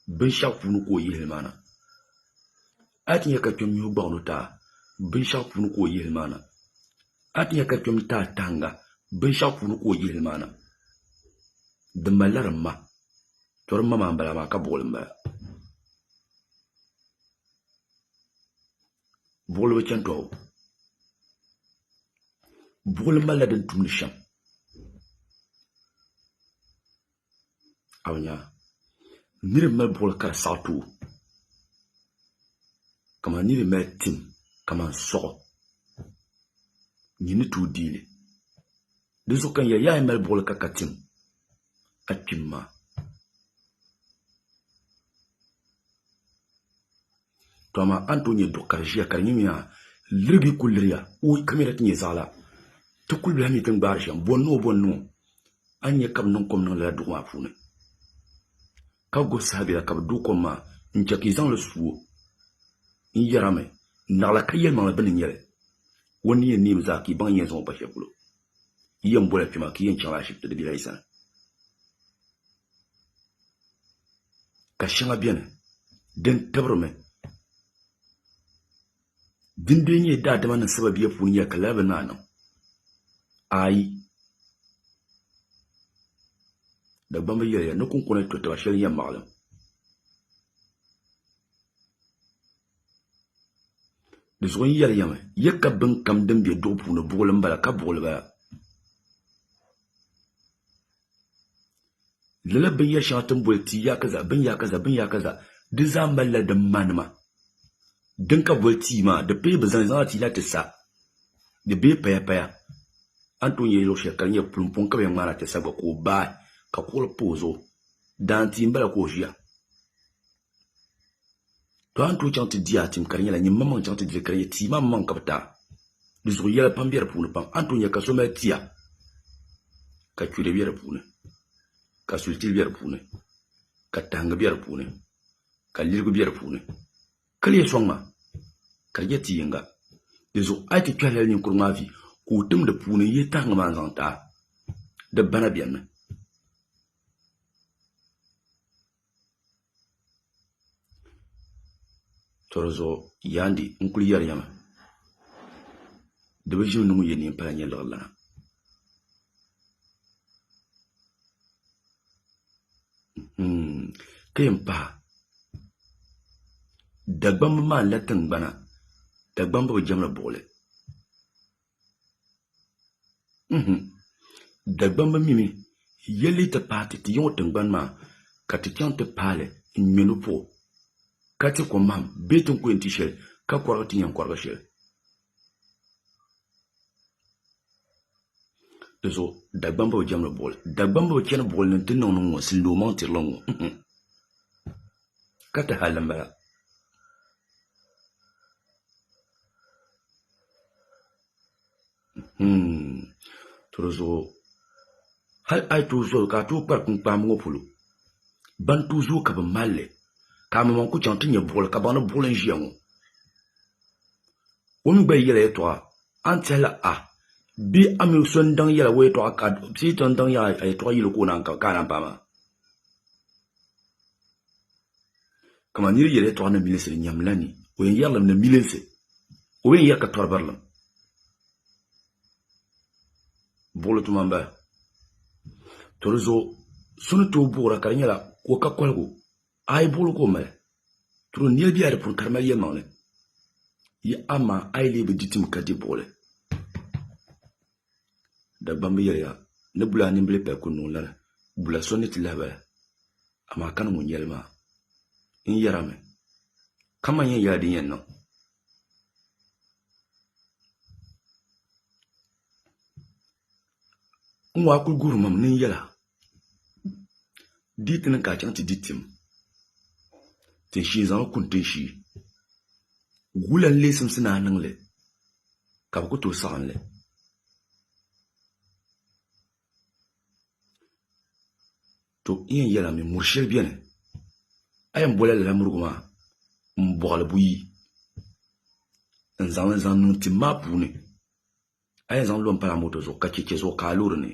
Binshɛɣu puuni ka o yihili maa na. A yi ti nya ka kpɛm nyuhi gbaɣino ti a, binshɛɣu puuni ka o yihili maa na. A yi ti nya ka kpɛm ti a tahinga, binshɛɣu puuni ka o yihili maa na. Di malila di ma. To di ma maa m-bala amaa ka buɣili m-bala. Buɣili bi chani tɔbu. Buɣili malila din tumdi shɛm. A bi nya? Nir mali buɣili ka di saɣi ti o kaman nir mali tim kaman sɔɣu nyin ni tooi dii li. Di zuɣu ka n yɛli, yaa yi mali buɣili ka ka tim, a kpim maa. To amaa a ni tooi nya duɣu ka di ʒiya ka di nyɛ yaa lirigi ku liriya o kamina ti nyɛ zaɣila ti kuli biɛla mi ti ni gbaari shɛm bo n-niŋ o bo n-niŋ o a ni nya ka bɛ niŋ kom niŋ lala duɣu maa puuni ka guhi saha bela ka bɛ duɣi kom maa n-chɛ ka yi zaŋ li su o n-yɛrimi naɣila ka yɛlimaŋli bɛ ni nya li o ni yɛn neemi zaa ka yi baŋ yi yɛn zaŋ o pa shɛli polo yi yɛn bola kpɛma ka yi yɛn chaŋla ashibiti di bela yi sani. Ka shɛŋa beni din tibirimi din dee nyɛ daadama nim sababiya puuni nyɛla ka lala bini maa niŋ. Aai! Dagbamba yɛliya ni kunkuna yi to taba shɛli n-yɛn maɣilim. Di zuɣu n yɛri ya mi, ya ka binkam din be duɣu puuni buɣili m-bala ka buɣili bala. Lala binyɛr shɛŋa ti ni boli tia yaakaza, bin yaakaza, bin yaakaza, di zaa malila di manima. Din ka boli tia maa, di pay bi zaŋ zaŋla tia la ti sa. Di bee payapaya. A ni tooi nya luɣ shɛli ka di nyɛ pulimpɔŋ ka bɛ yɛn ŋmaana ti sa gba ka o baai ka kuɣili pa o zuɣu. Daantia m-bala ka o ʒiya. To a ni tooi chaŋ ti di a tim ka di nyɛla nyin maŋmaŋ chaŋ ti dili ka di nyɛ tia maa maŋmaŋ ka bi ti a. Di zuɣu yɛla pam be di puuni pam. A ni tooi nya ka so mali tia ka churi be di puuni, ka sulitili be di puuni, ka tahingi be di puuni, ka lirigu be di puuni, ka lee sɔŋ ma ka di nyɛ ti yiŋga. Di zuɣu a yi ti kpɛhi lala ninkurigu maa vi ka o tim di puuni n-yihi tahingi maa n-zaŋ ti a, di bana benimi. To di zuɣu Yaandi n kuli yɛri ya mi di bi ʒimi ni ŋun yɛ neen pala nyɛ liɣiri lana. Ka yɛn pahi Dagbamba maa n-la tiŋgbana Dagbamba bi jɛmdi buɣili. Dagbamba mimi yɛli ti paai ti ti yiŋɔ tiŋgbani maa ka ti chaŋ ti paai li n-ŋme ni puɣu ka ti ko mahim bee ti ni ku yɛn ti shɛli ka kɔrigi ti ni yɛn kɔrigi shɛli. Di zuɣu Dagbamba bi jɛmdi buɣili. Dagbamba bi chani buɣili ni nti niŋ ni ŋ-ŋɔ silimi o maŋ tirila ŋ-ŋɔ. Ka ti halli m-bala. To di zuɣu hali a yi tooi zoli ka a tooi kpari kpunkpamba ŋɔ polo ban tooi zooi ka bi malli ka a maŋmaŋ ku chaŋ ti nyɛ buɣuli ka baŋ ni buɣuli n ʒiya ŋɔ o mi gba yi yɛla yɛltɔɣa a ni tɛhila a bee a mi so n daŋ yɛla o yɛltɔɣa ka bee so n daŋ yɛla a yɛltɔɣa yɛli ka o naan ka a naan paai maa Kaman nir yɛli yɛtɔɣa ni milinsi di nyamla ni o yɛn yɛri li mi ni milinsi, o bi yɛn yɛri ka tɔri birilim. Buɣili tuma m-bala. To di zuɣu so ni tooi buɣira ka di nyɛla o ka kɔligu, ayi buɣili ka o mali. Turo nɛli bela di puuni ka di mali yɛlimaŋli. Yi amaa a yi lee bi di tim ka di buɣili. Dagbamba yɛliya ni bula nimbili pali ku niŋ lala, bula so ni ti lahi bala, amaa kani ŋun yɛli maa, n yɛrimi, kaman yɛn yɛla din yɛn niŋ. N waa kuli guhiri ma mi ni n yɛla, di yi ti niŋ ka a chaŋ ti di tim, tinshee n-zaŋ li kuni tinshee, wula n-lee simsi ni a niŋ li? ka bɛ ku tooi saɣim li. To n yɛn yɛla mi muri shɛli beni a yɛn bola lala murigu maa m-bɔɣili buyi n-zaŋ li zaŋ niŋ tim maa puuni. A yɛn zaŋ lo m-pala moto zuɣu ka cheche zuɣu ka a loori ni.